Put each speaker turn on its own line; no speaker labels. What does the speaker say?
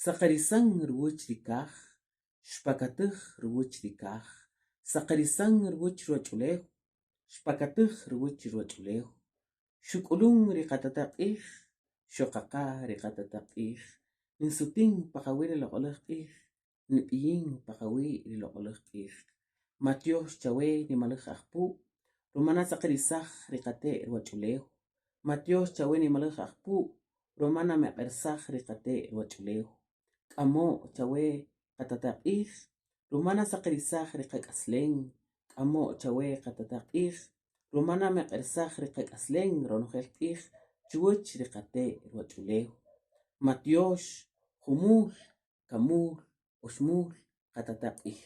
Saqarisan ruwäch ri kaj, xpakatäj ruwäch ri kaj. Saqarisan ruwäch ruwach'ulew, xpakatäj ruwäch ruwach'ulew. Xuk'ulun ri qatata' q'ij, xoqaqa ri qatata' q'ij. Nsutin pa qawi' ri loq'oläj q'ij, nb'iyin pa qawi' ri loq'oläj q'ij. Matyox chawe nimaläj Ajpu', ruma nasaqirisaj ri qate' ruwach'ulew. Matyox chawe nimaläj Ajpu', ruma nameq'ersaj ri qate' ruwach'ulew. K'amo' chawe qatata' q'ij, ruma nasaqirisaj ri qak'aslem. K'amo' chawe qatata' q'ij, ruma nameq'ersaj ri qak'aslem ronojel q'ij chuwäch ri qate' ruwach'ulew. Matyox, jumul, kamul, oxmul, qatata' q'ij.